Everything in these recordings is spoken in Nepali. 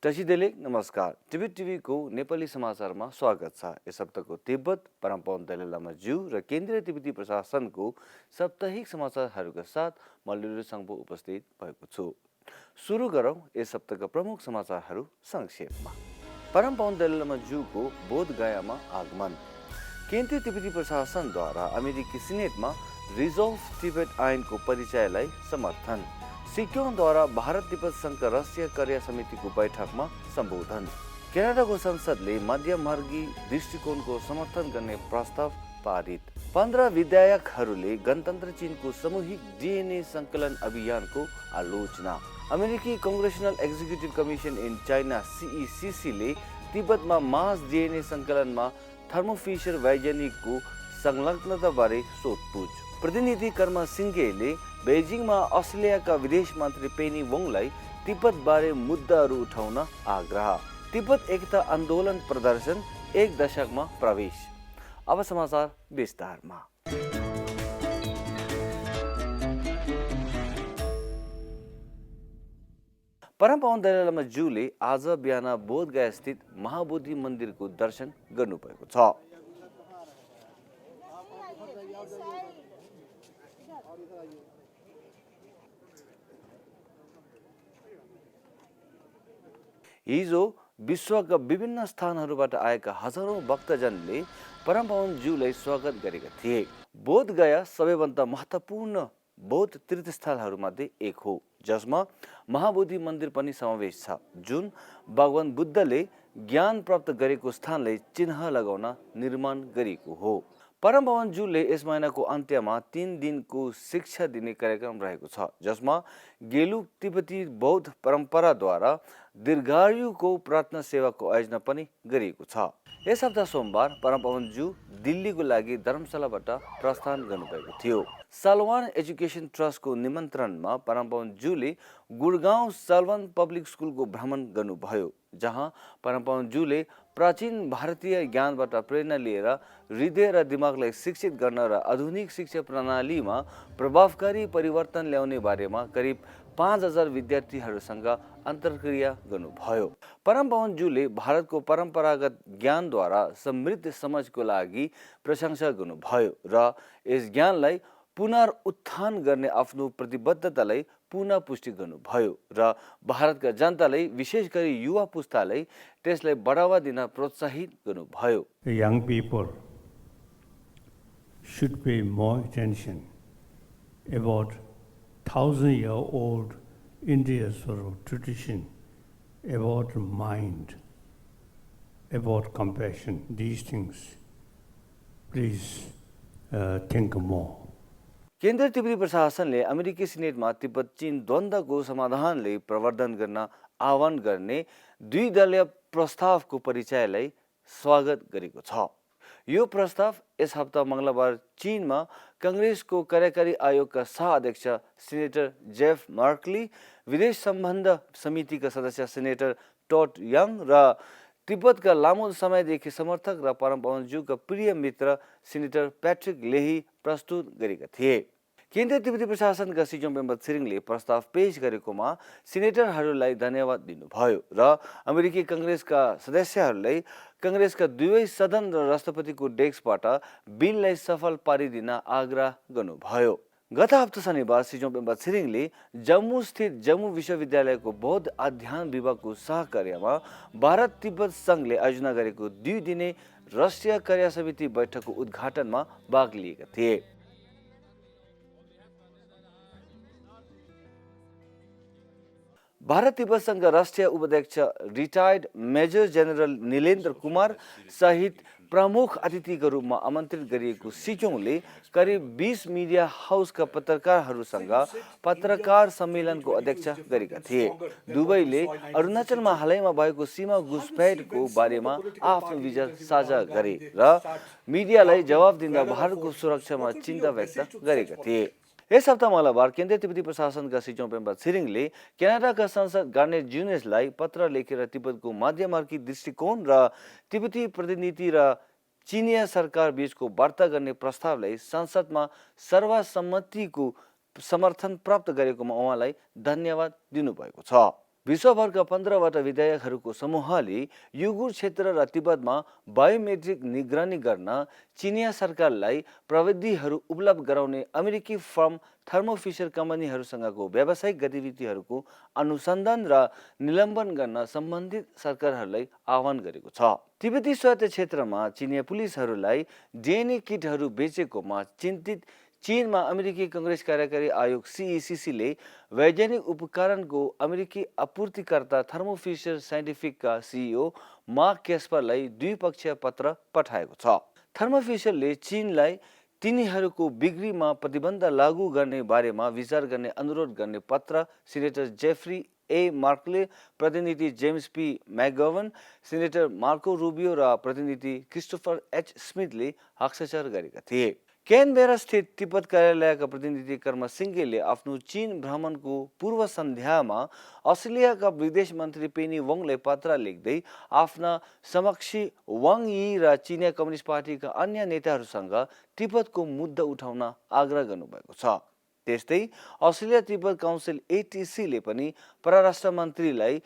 टसीदेले नमस्कार टिभी नेपाली समाचारमा स्वागत छ। यस हप्ताको तिब्बत परम्परा दलाइ लामा ज्यू र केन्द्रीय तिब्बती प्रशासनको साप्ताहिक समाचारहरूका साथ म लिलु सङ्पो उपस्थित भएको छु। सुरु गरौँ यस हप्ताका प्रमुख समाचारहरू संक्षेपमा। परम्परा दलाइ लामा ज्यूको बोधगयामा आगमन। केन्द्रीय तिब्बती प्रशासनद्वारा अमेरिकी सिनेटमा रिजोल्भ तिब्बत ऐनको परिचयलाई समर्थन। सिक्योङद्वारा भारत तिब्बत सङ्घका राष्ट्रिय कार्य समितिको बैठकमा सम्बोधन। क्यानाडाको संसदले मध्यमार्गी दृष्टिकोणको समर्थन गर्ने प्रस्ताव पारित। 15 विधायकहरूले गणतन्त्र चीनको सामूहिक डिएनए सङ्कलन अभियानको आलोचना। अमेरिकी Congressional Executive Commission in China CECCले तिब्बतमा मास डिएनए सङ्कलनमा थर्मो फिशर वैज्ञानिकको संलग्नताबारे सोधपुछ। प्रतिनिधि कर्म सिंघेले बेजिङमा अस्ट्रेलियाका विदेश मन्त्री पेनी वोङलाई तिब्बतबारे मुद्दाहरू उठाउन आग्रह। तिब्बत एकता आन्दोलन प्रदर्शन 1 दशकमा प्रवेश। अब समाचार विस्तारमा। परम्परा दलाइ लामा ज्यूले आज बिहान बोधगया स्थित महाबोधि मन्दिरको दर्शन गर्नुभएको छ। हिजो विश्वका विभिन्न स्थानहरूबाट आएका हजारौं भक्तजनले परम्परा ज्यूलाई स्वागत गरेका थिए। बोधगया सबैभन्दा महत्त्वपूर्ण बौद्ध तीर्थस्थलहरूमध्ये एक हो, जसमा महाबोधि मन्दिर पनि समावेश छ, जुन भगवान बुद्धले ज्ञान प्राप्त गरेको स्थानलाई चिन्ह लगाउन निर्माण गरिएको हो। परम्परा ज्यूले यस महिनाको अन्त्यमा 3 दिनको शिक्षा दिने कार्यक्रम रहेको छ, जसमा गेलुक तिब्बती बौद्ध परम्पराद्वारा दीर्घायुको प्रार्थना सेवाको आयोजना पनि गरिएको छ। यस हप्ता सोमबार परम्परा ज्यू दिल्लीको लागि धर्मशालाबाट प्रस्थान गर्नुभएको थियो। सालवान एजुकेसन ट्रस्टको निमन्त्रणमा परम्परा ज्यूले गुडगाउँ सालवान पब्लिक स्कुलको भ्रमण गर्नुभयो, जहाँ परम्परा ज्यूले प्राचीन भारतीय ज्ञानबाट प्रेरणा लिएर हृदय र दिमागलाई शिक्षित गर्न र आधुनिक शिक्षा प्रणालीमा प्रभावकारी परिवर्तन ल्याउने बारेमा करिब 5000 विद्यार्थीहरूसँग अन्तर्क्रिया गर्नुभयो। परम्परा ज्यूले भारतको परम्परागत ज्ञानद्वारा समृद्ध समाजको लागि प्रशंसा गर्नुभयो र यस ज्ञानलाई पुनरुत्थान गर्ने आफ्नो प्रतिबद्धतालाई पुनः पुष्टि गर्नुभयो र भारतका जनतालाई विशेष गरी युवा पुस्तालाई त्यसलाई बढावा दिन प्रोत्साहित गर्नुभयो। Young people should pay more attention about 1000-year-old India's sort of tradition, about mind, about compassion, these things. Please think more. केन्द्रीय तिब्बती प्रशासनले अमेरिकी सिनेटमा तिब्बत चीन द्वन्द्वको समाधानले प्रवर्धन गर्न आह्वान गर्ने द्विदलीय प्रस्तावको परिचयलाई स्वागत गरेको छ। यो प्रस्ताव यस हप्ता मंगलबार चीनमा कांग्रेसको कार्यकारी आयोगका सह-अध्यक्ष सिनेटर जेफ मार्कली, विदेश सम्बन्ध समितिका सदस्य सिनेटर टोड यङ र तिब्बतका लामो समयदेखि समर्थक र परम्परा ज्यूका प्रिय मित्र सिनेटर प्याट्रिक लेही प्रस्तुत गरेका थिए। केन्द्रीय तिब्बती प्रशासनका सिजोङ पेम्बा छिरिङले प्रस्ताव पेश गरेकोमा सिनेटरहरूलाई धन्यवाद दिनुभयो र अमेरिकी कांग्रेसका सदस्यहरूलाई कांग्रेसका दुवै सदन र राष्ट्रपतिको डेस्कबाट बिललाई सफल पारिदिन आग्रह गर्नुभयो। गत हप्ता शनिबार सिजोङ पेम्बा छिरिङले जम्मू स्थित जम्मू विश्वविद्यालयको बौद्ध अध्ययन विभागको सहकार्यमा भारत तिब्बत सङ्घले आयोजना गरेको 2 दिने राष्ट्रिय कार्य समिति बैठकको उद्घाटनमा भाग लिएका थिए। भारत तिब्बत सङ्घका राष्ट्रिय उपाध्यक्ष रिटायर्ड मेजर जेनरल नीलेन्द्र कुमार सहित प्रमुख अतिथिका रूपमा आमन्त्रित गरिएको सिजोङले करिब 20 मिडिया हाउसका पत्रकारहरूसँग पत्रकार सम्मेलनको अध्यक्षता गरेका थिए। दुवैले अरुणाचलमा हालैमा भएको सीमा घुसपैठको बारेमा आफ्नो विचार साझा गरे र मिडियालाई जवाफ दिँदा भारतको सुरक्षामा चिन्ता व्यक्त गरेका थिए। यस हप्ता मंगलबार केन्द्रीय तिब्बती प्रशासनका सिजोङ पेम्बा छिरिङले क्यानाडाका सांसद गार्नेट जुनेसलाई पत्र लेखेर तिब्बतको मध्यमार्गी दृष्टिकोण र तिब्बती प्रतिनिधि र चीनिया सरकार बीचको वार्ता गर्ने प्रस्तावलाई संसदमा सर्वसम्मतिको समर्थन प्राप्त गरेकोमा उहाँलाई धन्यवाद दिनुभएको छ। विश्वभरका 15वटा विधायकहरूको समूहले युगुर क्षेत्र र तिब्बतमा बायोमेट्रिक निगरानी गर्न चिनिया सरकारलाई प्रविधिहरू उपलब्ध गराउने अमेरिकी फर्म थर्मो फिशर कम्पनीहरूसँगको व्यावसायिक गतिविधिहरूको अनुसन्धान र निलम्बन गर्न सम्बन्धित सरकारहरूलाई आह्वान गरेको छ। तिब्बती स्वायत्त क्षेत्रमा चिनिया पुलिसहरूलाई डिएनए किटहरू बेचेकोमा चिन्तित चीनमा अमेरिकी कांग्रेस कार्यकारी आयोग सीईसीसीले वैज्ञानिक उपकरणको अमेरिकी आपूर्तिकर्ता थर्मो फिशर साइन्टिफिकका सीईओ मार्क क्यास्परलाई द्विपक्षीय पत्र पठाएको छ। थर्मो फिशरले चीनलाई तिनीहरूको बिक्रीमा प्रतिबन्ध लागू गर्ने बारेमा विचार गर्ने अनुरोध गर्ने पत्र सिनेटर जेफ्री ए मार्कले, प्रतिनिधि James P McGovern, senator Marco Rubio र प्रतिनिधि क्रिस्टोफर एच स्मिथले हस्ताक्षर गरेका थिए। क्यानबेरा स्थित तिब्बत कार्यालयका प्रतिनिधि कर्म सिंघेले आफ्नो चीन भ्रमणको पूर्व सन्ध्यामा अस्ट्रेलियाका विदेश मन्त्री पेनी वङलाई पत्र लेख्दै आफ्ना समकक्षी वाङ यी र चिनिया कम्युनिस्ट पार्टीका अन्य नेताहरूसँग तिब्बतको मुद्दा उठाउन आग्रह गर्नुभएको छ। त्यस्तै अस्ट्रेलिया तिब्बत काउन्सिल एटीसीले पनि परराष्ट्र मन्त्रीलाई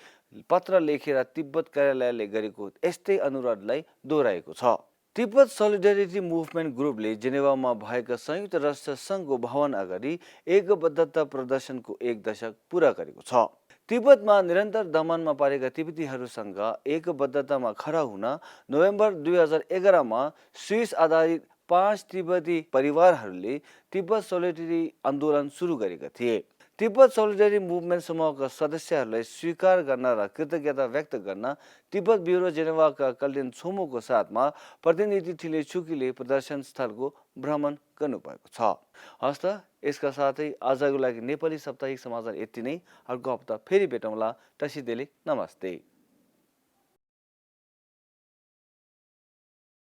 पत्र लेखेर तिब्बत कार्यालयले गरेको यस्तै अनुरोधलाई दोहोऱ्याएको छ। तिब्बत सोलिडेरिटी मुभमेन्ट ग्रुपले जेनेवामा भएका संयुक्त राष्ट्र सङ्घको भवन अगाडि एकबद्धता प्रदर्शनको 1 दशक पूरा गरेको छ। तिब्बतमा निरन्तर दमनमा परेका तिब्बतीहरूसँग एकबद्धतामा खडा हुन नोभेम्बर 2011मा स्विस आधारित 5 तिब्बती परिवारहरूले तिब्बत सोलिडेरिटी आन्दोलन सुरु गरेका थिए। तिब्बत सोलिडेरिटी मुभमेन्ट समूहका सदस्यहरूलाई स्वीकार गर्न र कृतज्ञता व्यक्त गर्न तिब्बत ब्युरो जेनेवाका कल्डेन छोमोको साथमा प्रतिनिधि ठिले छुकीले प्रदर्शन स्थलको भ्रमण गर्नुभएको छ। हस्त यसका साथै आजको लागि नेपाली साप्ताहिक समाचार यति नै। अर्को हप्ता फेरि भेटौँला। तसिदेले नमस्ते।